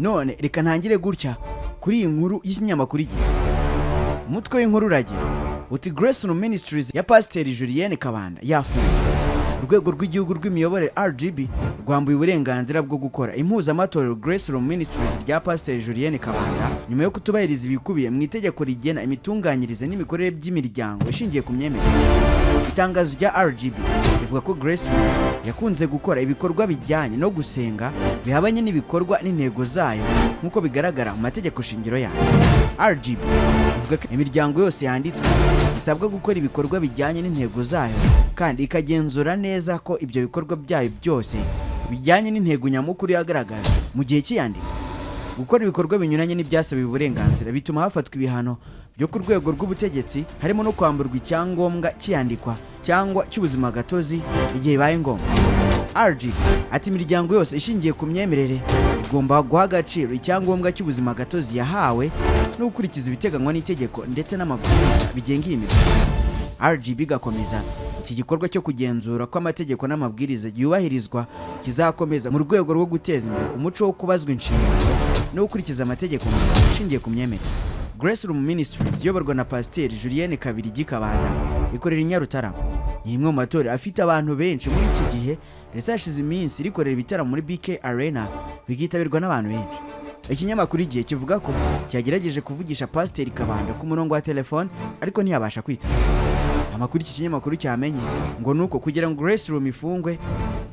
None reka ntangire gutya kuri iyi nkuru y'ikinyamakuru Igihe. Umutwe w'inkuru uragira uti: "Grace Room Ministries ya Pasiteri Julienne Kabanda yafunzwe. Urwego rw'Igihugu rw'Imiyoborere, RGB, rwambuye uburenganzira bwo gukora impuzamatorero Grace Room Ministries rya Pasiteri Julienne Kabanda nyuma yo kutubahiriza ibikubiye mu itegeko rigena imitunganyirize n'imikorere by'imiryango ishingiye ku myemerere." Itangazo rya RGB rivuga ko Grace Room yakunze gukora ibikorwa bijyanye no gusenga bihabanye n'ibikorwa n'intego zayo nk'uko bigaragara mu mategeko shingiro yayo. RGB ivuga ko imiryango yose yanditswe isabwa gukora ibikorwa bijyanye n'intego zayo kandi ikagenzura neza ko ibyo bikorwa byayo byose bijyanye n'intego nyamukuru yagaragajwe mu gihe cy'iyandika. Gukora ibikorwa binyuranye n'ibyasabiwe uburenganzira bituma hafatwa ibihano byo ku rwego rw'ubutegetsi, harimo no kwamburwa icyangombwa cy'iyandikwa cyangwa cy'ubuzima gatozi igihe bibaye ngombwa. RGB ati: "Imiryango yose ishingiye ku myemerere igomba guha agaciro icyangombwa cy'ubuzima gatozi yahawe no gukurikiza ibiteganywa n'itegeko ndetse n'amabwiriza bigenga iyi miryango." RGB igakomeza iki gikorwa cyo kugenzura ko amategeko n'amabwiriza yubahirizwa kizakomeza mu rwego rwo guteza imbere umuco wo kubazwa inshingano no gukurikiza amategeko ashingiye ku myemerere. Grace Room Ministries iyoborwa na Pasiteri Julienne Kabirigi Kabanda ikorera i Nyarutarama. Ni rimwe mu matorero afite abantu benshi muri iki gihe, ndetse hashize iminsi rikorera ibitaramo muri BK Arena bikitabirwa n'abantu benshi. Ikinyamakuru Igihe kivuga ko cyagerageje kuvugisha Pasiteri Kabanda ku murongo wa telefone, ariko ntiyabasha kwitaba. Amakuru iki kinyamakuru cyamenye ngo ni uko kugira ngo Grace Room ifungwe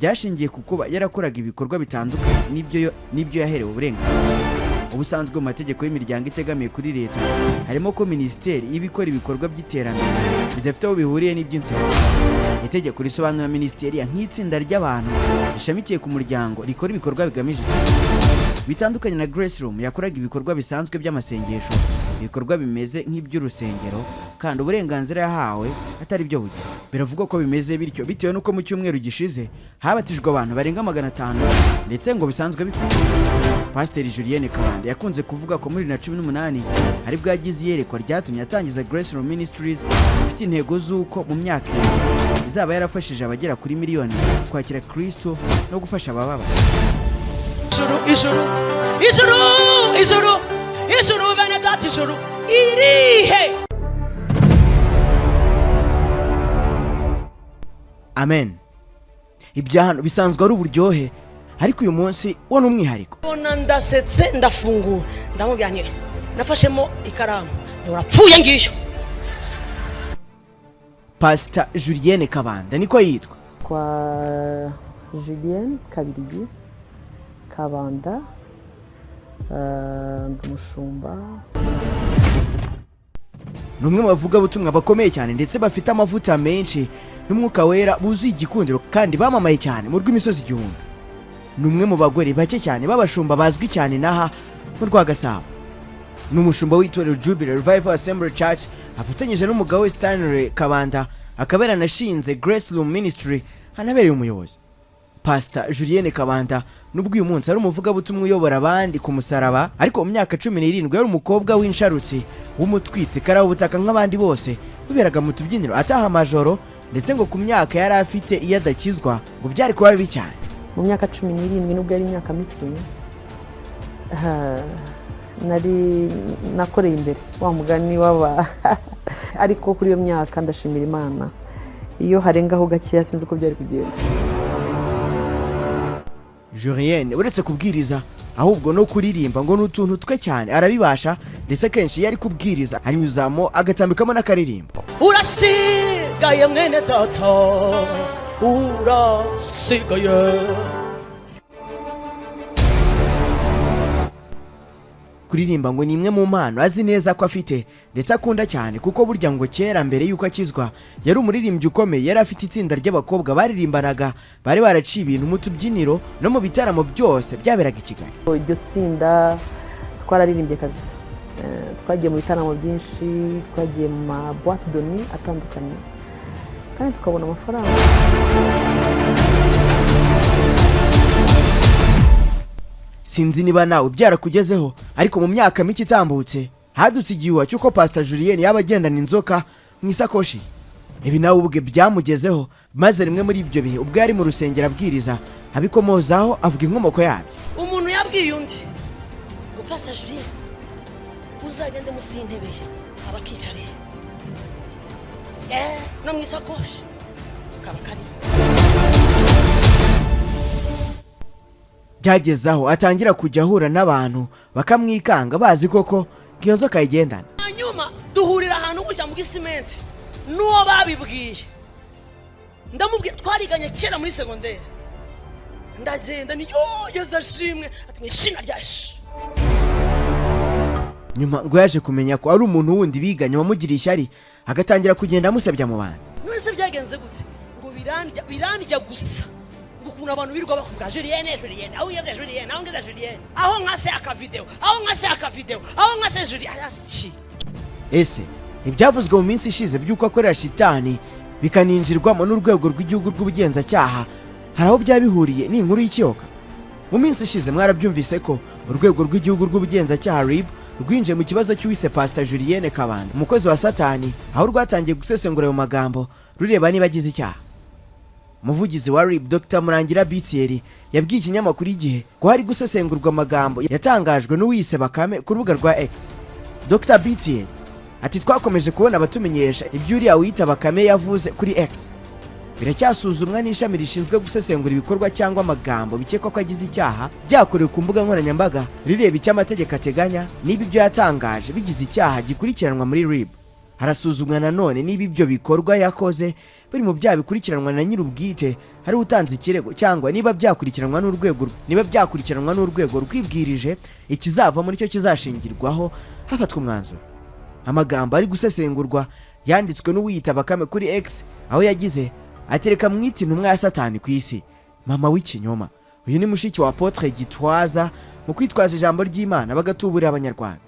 byashingiye ku kuba yarakoraga ibikorwa bitandukanye n'ibyo yaherewe uburenganzira. Ubusanzwe mu mategeko y'imiryango itegamiye kuri leta harimo ko minisiteri iba ikora ibikorwa by'iterambere bidafite aho bihuriye n'iby'insengero. Itegeko risobanura minisiteri nk'itsinda ry'abantu rishamikiye ku muryango rikora ibikorwa bigamije iterambere, bitandukanye na Grace Room yakoraga ibikorwa bisanzwe by'amasengesho, ibikorwa bimeze nk'iby'urusengero, kandi uburenganzira yahawe atari byo bugira. Biravugwa ko bimeze bityo bitewe n'uko mu cyumweru gishize habatijwe abantu barenga 500, ndetse ngo bisanzwe bikorwa. Pasiteri Julienne Kabanda yakunze kuvuga ko muri 2018 aribwo yagize iyerekwa ryatumye atangiza Grace Room Ministries, ifite intego z'uko mu myaka 7 izaba yarafashije abagera kuri miliyoni kwakira Kristo no gufasha abababaye. Ijuru, ijuru, ijuru, ijuru, ijuru, bene data, ijuru irihe? Amen. Ibya hano bisanzwe ari uburyohe, ariko uyu munsi wo ni umwihariko. Mbona ndasetse, ndafungura, ndamubwira nti nafashemo ikaramu, ni urapfuye ngiyo. Pasita Julienne Kabanda niko yitwa. Kwa Julienne Kabirigi Kabanda, ndi umushumba. Ni umwe mu bavugabutumwa bakomeye cyane ndetse bafite amavuta menshi n'Umwuka Wera, buzuye igikundiro kandi bamamaye cyane mu rw'imisozi igihumbi. Ni umwe mu bagore bake cyane b'abashumba bazwi cyane n'aha mu rwa Gasabo. Ni umushumba w'itorero Jubilee Revival Assembly Church afatanyije n'umugabo we Stanley Kabanda, akaba yaranashinze Grace Room Ministry anabereye umuyobozi. Pasita Julienne Kabanda, nubwo uyu munsi ari umuvugabutumwa uyobora abandi ku musaraba, ariko mu myaka 17 yari umukobwa w'insharutsi, w'umutwitsi karabutaka nk'abandi bose, wiberaga mu tubyiniro, ataha amajoro, ndetse ngo ku myaka yari afite iyo adakizwa ngo byari kuba bibi cyane. Mu myaka 17, nubwo yari imyaka mike, nari nakoreye imbere wa mugani w'aba, ariko kuri iyo myaka ndashimira Imana, iyo harengaho gakeya sinzi uko byari kugenda. Julienne uretse kubwiriza, ahubwo no kuririmba ngo ni utuntu twe cyane arabibasha, ndetse akenshi iyo ari kubwiriza anyuzamo agatambikamo n'akaririmbo. Urasigaye mwene data, urasigaye. Kuririmba ngo ni imwe mu mpano azi neza ko afite ndetse akunda cyane, kuko burya ngo kera mbere y'uko akizwa yari umuririmbyi ukomeye. Yari afite itsinda ry'abakobwa baririmbanaga, bari baraciye ibintu mu tubyiniro no mu bitaramo byose byaberaga i Kigali. Iryo tsinda twararirimbye kabisa. Twagiye mu bitaramo byinshi, twagiye mu ma boîte de nuit atandukanye kandi tukabona amafaranga. Sinzi niba nawe byarakugezeho, ariko mu myaka mike itambutse hadutse igihuha cy'uko Pasita Julienne yaba agendana inzoka mu isakoshi. Ibi nawe ubwe byamugezeho, maze rimwe muri ibyo bihe ubwo yari mu rusengero abwiriza, abikomozaho avuga inkomoko yabyo. Umuntu yabwiye undi. Pastor Julien, uzagende munsi y'intebe ye aba akicariye, no mu isakoshi kaba karimo. Byageze aho atangira kujya ahura n'abantu bakamwikanga, bazi koko ko iyo nzoka ayigendana. Hanyuma duhurira ahantu gutya mu gisimenti n'uwo babibwiye, ndamubwira, twariganye kera muri segonderi. Ndagenda ni yo, Yesu ashimwe, ati mu izina rya Yesu. Nyuma ngo yaje kumenya ko ari umuntu wundi biganye wamugiriye ishyari, agatangira kugenda amusebya mu bantu. None se byagenze gute? Ngo birandya, birandya gusa, ngo ukuntu abantu birirwa bakuvuga Julienne, Julienne, aho ugeze Julienne, aho ngeze Julienne, aho nkase akavideo, aho nkase akavideo, aho nkase Julienne, ayasi. Ese ibyavuzwe mu minsi ishize by'uko akorera shitani bikaninjirwamo n'urwego rw'igihugu rw'ubugenzacyaha, hari aho byaba bihuriye n'inkuru y'ikiyoka? Mu minsi ishize mwarabyumvise ko urwego rw'igihugu rw'ubugenzacyaha RIB rwinjiye mu kibazo cy'uwise Pastor Julienne Kabanda umukozi wa Satani, aho rwatangiye gusesengura ayo magambo rureba niba agize icyaha. Umuvugizi wa RIB, Dr Murangira Bitieri, yabwiye ikinyamakuru Igihe ko hari gusesengurwa amagambo yatangajwe n'uwise Bakame ku rubuga rwa X. Dr Bitieri ati: "Twakomeje kubona abatumenyesha ibyo uriya wita Bakame yavuze kuri X. Biracyasuzumwa n'ishami rishinzwe gusesengura ibikorwa cyangwa amagambo bikekwa ko agize icyaha byakorewe ku mbuga nkoranyambaga, rireba icyo amategeko ateganya, niba ibyo yatangaje bigize icyaha gikurikiranwa muri RIB. Harasuzumwa nanone niba ibyo bikorwa yakoze biri mu byaha bikurikiranwa na nyir'ubwite, hari utanze ikirego, cyangwa niba byakurikiranwa n'urwego rwibwirije. Ikizava muri cyo kizashingirwaho hafatwa umwanzuro." Amagambo ari gusesengurwa yanditswe n'uwiyita Bakame kuri X, aho yagize ati: "Reka mwite intumwa ya Satani ku isi, mama w'ikinyoma. Uyu ni mushiki wa Apotre Gitwaza mu kwitwaza ijambo ry'Imana bagatuburira Abanyarwanda.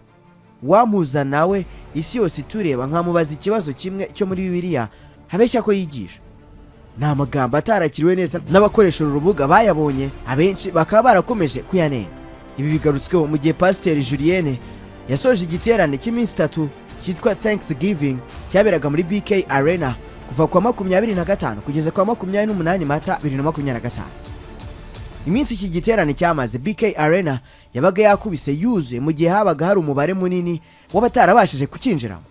Wampuza nawe isi yose itureba nkamubaza ikibazo kimwe cyo muri Bibiliya habeshya ko yigisha." Ni amagambo atarakiriwe neza n'abakoresha uru rubuga bayabonye, abenshi bakaba barakomeje kuyanenga. Ibi bigarutsweho mu gihe Pasiteri Julienne yasoje igiterane cy'iminsi 3 cyitwa Thanksgiving cyaberaga muri BK Arena kuva kwa 25 kugeza kwa 28 Mata 2025. Iminsi iki giterane cyamaze, BK Arena yabaga yakubise yuzuye, mu gihe habaga hari umubare munini w'abatarabashije kucyinjiramo.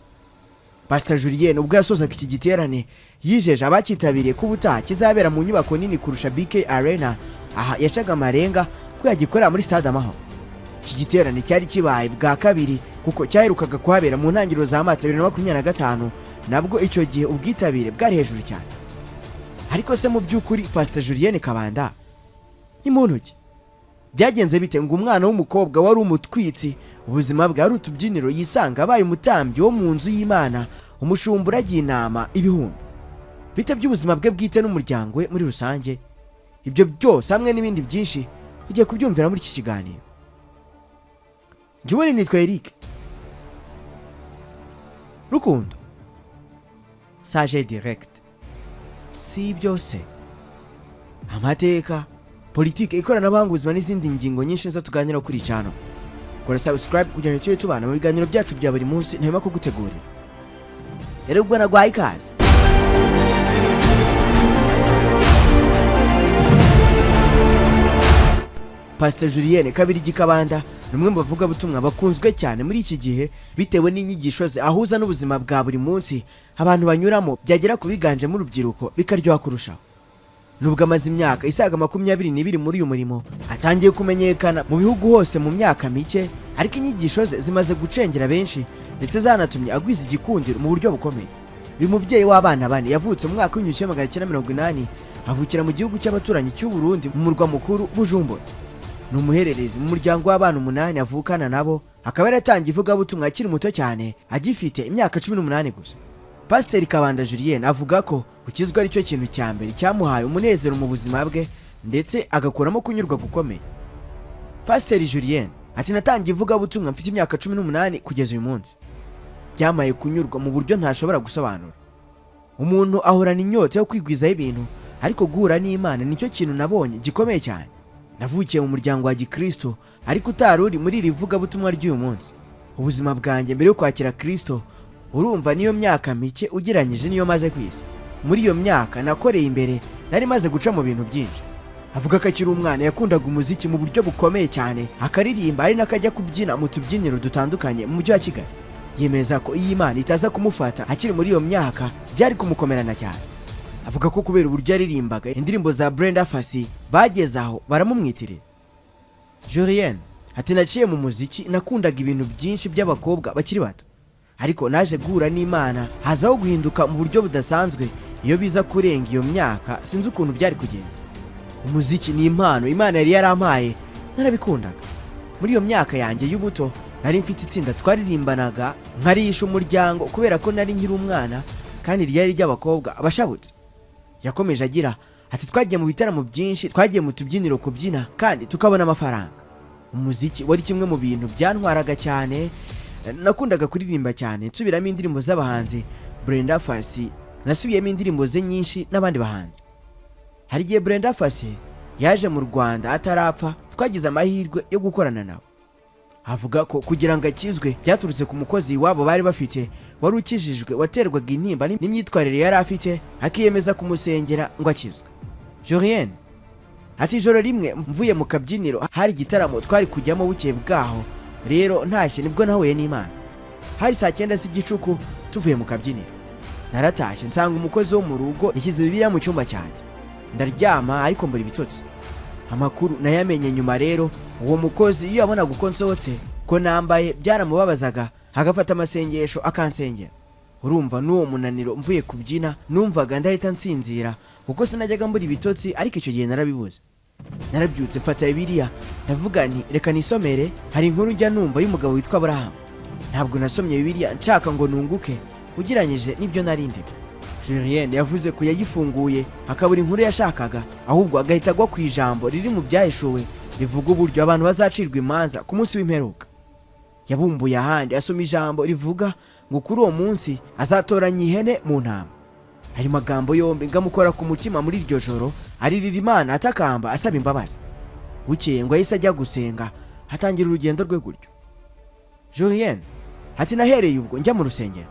Pastor Julienne ubwo yasozaga iki giterane yijeje abacyitabiriye ko ubutaha kizabera mu nyubako nini kurusha BK Arena. Aha yacaga amarenga ko yagikorera muri Stade Amahoro. Iki giterane cyari kibaye bwa kabiri, kuko cyaherukaga kuhabera mu ntangiriro za Mata 2025. Nabwo icyo gihe ubwitabire bwari hejuru cyane. Ariko se mu by'ukuri Pastor Julienne Kabanda ni muntu ki? Byagenze bite ngo umwana w'umukobwa wari umutwitsi, ubuzima bwe ari utubyiniro, yisanga abaye umutambyi wo mu nzu y'Imana, umushumba uragiye intama ibihumbi? Bite by'ubuzima bwe bwite n'umuryango we muri rusange? Ibyo byose hamwe n'ibindi byinshi ugiye kubyumvira muri iki kiganiro. Njye ubundi nitwa Eric Rukundo Sage Direct. Si byose, amateka, politiki, ikoranabuhanga, ubuzima n'izindi ngingo nyinshi nizo tuganiraho kuri channel. Kora subscribe kugira ngo tujye tubana mu biganiro byacu bya buri munsi ntahema kugutegurira. Rero ubwo naguhaye ikaze. Pastor Julienne Kabirigi Kabanda ni umwe mu bavugabutumwa bakunzwe cyane muri iki gihe, bitewe n'inyigisho ze ahuza n'ubuzima bwa buri munsi abantu banyuramo, byagera ku biganjemo urubyiruko bikaryoha kurushaho. Nubwo amaze imyaka isaga 22 muri uyu murimo, atangiye kumenyekana mu bihugu hose mu myaka mike, ariko inyigisho ze zimaze gucengera benshi, ndetse zanatumye agwiza igikundiro mu buryo bukomeye. Uyu mubyeyi w'abana bane yavutse mu mwaka w'1980, avukira mu gihugu cy'abaturanyi cy'u Burundi, mu murwa mukuru Bujumbura. Ni umuhererezi mu muryango w'abana umunani avukana nabo, akaba yaratangiye ivugabutumwa akiri muto cyane, agifite imyaka 18 gusa. Pasiteri Kabanda Julienne avuga ko gukizwa ari cyo kintu cya mbere cyamuhaye umunezero mu buzima bwe, ndetse agakuramo kunyurwa gukomeye. Pasiteri Julienne ati: "Natangiye ivugabutumwa mfite imyaka 18. Kugeza uyu munsi byamaye kunyurwa mu buryo ntashobora gusobanura. Umuntu ahorana inyota yo kwigwizaho ibintu, ariko guhura n'Imana nicyo kintu nabonye gikomeye cyane. Navukiye mu muryango wa gikristo, ariko utari uri muri iri vugabutumwa ry'uyu munsi. Ubuzima bwanjye mbere yo kwakira Kristo, urumva niyo myaka mike ugereranyije niyo maze ku isi. Muri iyo myaka nakoreye imbere, nari maze guca mu bintu byinshi." Avuga ko akiri umwana yakundaga umuziki mu buryo bukomeye cyane, akaririmba, ari nako ajya kubyina mu tubyiniro dutandukanye mu mujyi wa Kigali. Yemeza ko iyo Imana itaza kumufata akiri muri iyo myaka, byari kumukomerana cyane. Avuga ko kubera uburyo yaririmbaga indirimbo za Brenda Fassie, bageze aho baramumwitirira. Julienne ati: "Naciye mu muziki, nakundaga ibintu byinshi by'abakobwa bakiri bato, ariko naje guhura n'Imana, hazaho guhinduka mu buryo budasanzwe. Iyo biza kurenga iyo myaka, sinzi ukuntu byari kugenda. Umuziki ni impano Imana yari yarampaye, narabikundaga. Muri iyo myaka yanjye y'ubuto nari mfite itsinda twaririmbanaga, nkarisha umuryango kubera ko nari nkiri umwana, kandi ryari ry'abakobwa abashabutse." Yakomeje agira ati: "Twagiye mu bitaramo byinshi, twagiye mu tubyiniro kubyina kandi tukabona amafaranga. Umuziki wari kimwe mu bintu byantwaraga cyane. Nakundaga kuririmba cyane, nsubiramo indirimbo z'abahanzi Brenda Fassie, nasubiyemo indirimbo ze nyinshi n'abandi bahanzi. Hari igihe Brenda Fassie yaje mu Rwanda atarapfa, twagize amahirwe yo gukorana nawe." Avuga ko kugira ngo akizwe byaturutse ku mukozi iwabo bari bafite wari ukijijwe, waterwaga intimba n'imyitwarire yari afite, akiyemeza kumusengera ngo akizwe. Julienne ati: "Ijoro rimwe mvuye mu kabyiniro, hari igitaramo twari kujyamo bukeye bwaho, rero ntashye nibwo nahuye n'Imana. Hari saa 9 z'igicuku, tuvuye mu kabyiniro. Naratashye nsanga umukozi wo mu rugo yashyize Bibiliya mu cyumba cyanjye, ndaryama ariko mbura ibitotsi. Amakuru nayamenye nyuma. Rero uwo mukozi iyo yabonaga uko nsohotse, ko nambaye, byaramubabazaga, agafata amasengesho akansengera. Urumva n'uwo munaniro mvuye kubyina, numvaga ndahita nsinzira kuko sinajyaga mbura ibitotsi, ariko icyo gihe narabibuze. Narabyutse, mfata Bibiliya, ndavuga nti reka nisomere, hari inkuru njya numva y'umugabo witwa Aburahamu. Ntabwo nasomye Bibiliya nshaka ngo nunguke ugereranyije n'ibyo nari ndimo." Julienne yavuze ko yayifunguye akabura inkuru yashakaga, ahubwo agahita agwa ku ijambo riri mu Byahishuwe rivuga uburyo abantu bazacirwa imanza ku munsi w'imperuka. Yabumbuye ahandi, asoma ijambo rivuga ngo kuri uwo munsi azatoranya ihene mu ntama. Ayo magambo yombi ngamukora ku mutima. Muri iryo joro aririra Imana, atakamba asaba imbabazi. Bukeye ngo yahise ajya gusenga, atangira urugendo rwe gutyo. Julienne ati: "Nahereye ubwo njya mu rusengero.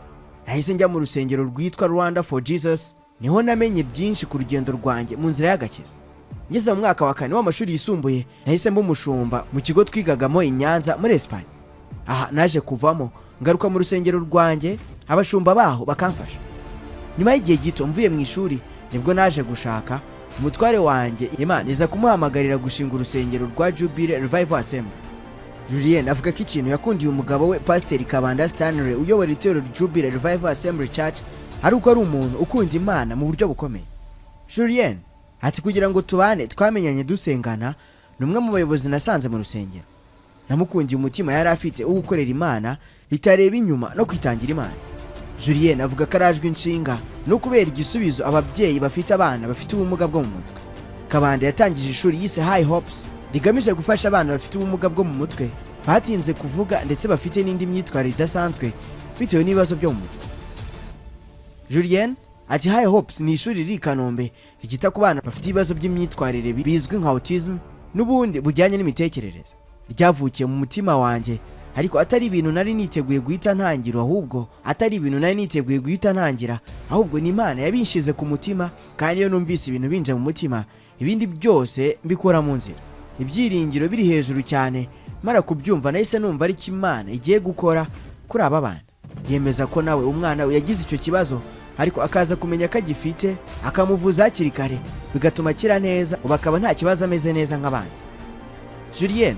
Nahise njya mu rusengero rwitwa Rwanda for Jesus, niho namenye byinshi ku rugendo rwanjye mu nzira y'agakiza. Ngeze mu mwaka wa kane w'amashuri yisumbuye, nahise mba umushumba mu kigo twigagamo i Nyanza muri Esipanye. Aha naje kuvamo, ngaruka mu rusengero rwanjye, abashumba baho bakamfasha. Nyuma y'igihe gito mvuye mu ishuri, nibwo naje gushaka umutware wanjye, Imana iza kumuhamagarira gushinga urusengero rwa Jubilee Revival Assembly." Julien avuga ko ikintu yakundiye umugabo we, Pasiteri Kabanda Stanley uyobora itorero Jubilee Revival Assembly Church, ari uko ari umuntu ukunda Imana mu buryo bukomeye. Julien ati: "Kugira ngo tubane, twamenyanye dusengana. Ni umwe mu bayobozi nasanze mu rusengero. Namukundiye umutima yari afite wo gukorera Imana bitareba inyuma no kwitangira Imana." Julien avuga ko arajwe inshinga no kubera igisubizo ababyeyi bafite abana bafite ubumuga bwo mu mutwe. Kabanda yatangije ishuri yise High Hopes, rigamije gufasha abana bafite ubumuga bwo mu mutwe, batinze kuvuga ndetse bafite n'indi myitwarire idasanzwe bitewe n'ibibazo byo mu mutwe. Julien ati: "High Hopes ni ishuri riri i Kanombe ryita ku bana bafite ibibazo by'imyitwarire bizwi nka autism n'ubundi bujyanye n'imitekerereze. Ryavukiye mu mutima wanjye, ariko atari ibintu nari niteguye guhita ntangira, ahubwo atari ibintu nari niteguye guhita ntangira, ahubwo ni Imana yabinshize ku mutima, kandi iyo numvise ibintu binje mu mutima, ibindi byose mbikura mu nzira. Ibyiringiro biri hejuru cyane. Mara kubyumva, nahise numva ariko Imana igiye gukora kuri aba bana." Yemeza ko nawe umwana we yagize icyo kibazo, ariko akaza kumenya ko agifite, akamuvuza hakiri kare, bigatuma akira neza, ubu akaba nta kibazo, ameze neza nk'abandi. Julien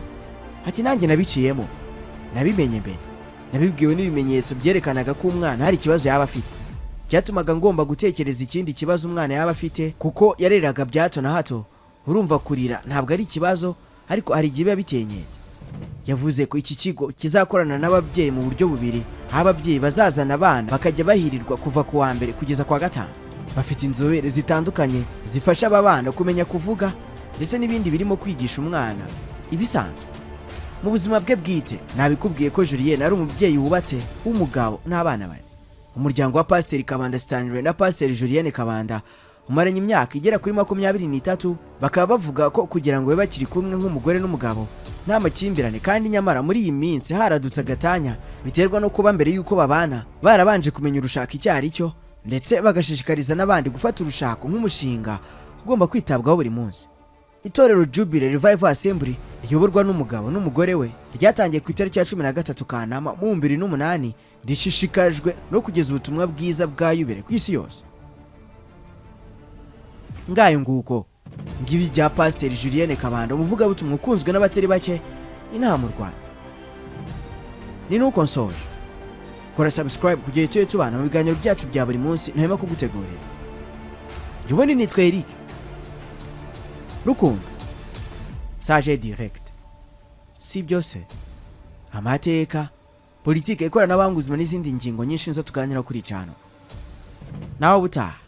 ati: "Nanjye nabiciyemo, nabimenye mbere, nabibwiwe n'ibimenyetso byerekanaga ko umwana hari ikibazo yaba afite. Byatumaga ngomba gutekereza ikindi kibazo umwana yaba afite, kuko yareraga bya hato na hato. Urumva kurira ntabwo ari ikibazo, ariko hari igihe biba biteye inkeke." Yavuze ko iki kigo kizakorana n'ababyeyi mu buryo bubiri, aho ababyeyi bazazana abana bakajya bahirirwa kuva ku wa mbere kugeza ku wa gatanu. Bafite inzobere zitandukanye zifasha aba bana kumenya kuvuga ndetse n'ibindi birimo kwigisha umwana ibisanzwe mu buzima bwe bwite. Nabikubwiye ko Julien ari umubyeyi wubatse w'umugabo n'abana bane. Umuryango wa Pasiteri Kabanda Stanley na Pasiteri Julienne Kabanda umaranye imyaka igera kuri 23, bakaba bavuga ko kugira ngo babe bakiri kumwe nk'umugore n'umugabo nta makimbirane, kandi nyamara muri iyi minsi haradutse agatanya, biterwa no kuba mbere y'uko babana barabanje kumenya urushako icyo ari cyo, ndetse bagashishikariza n'abandi gufata urushako nk'umushinga ugomba kwitabwaho buri munsi. Itorero Jubilee Revival Assembly riyoborwa n'umugabo n'umugore we ryatangiye ku itariki ya 13 Kanama mu 2008, rishishikajwe no kugeza ubutumwa bwiza bwa yubile ku isi yose. Ngayo nguko, ngibi bya Pasiteri Julienne Kabanda, umuvugabutumwa ukunzwe n'abatari bake inaha mu Rwanda. Ni nuko nsoje. Kora subscribe kugira tujye tubana mu biganiro byacu bya buri munsi ntahema kugutegurira. Jya ubona, nitwa Eric Rukundo Sage Direct. Si byose, amateka, politike, ikoranabuhanga, ubuzima n'izindi ngingo nyinshi nizo tuganira kuri cano. Nawe ubutaha.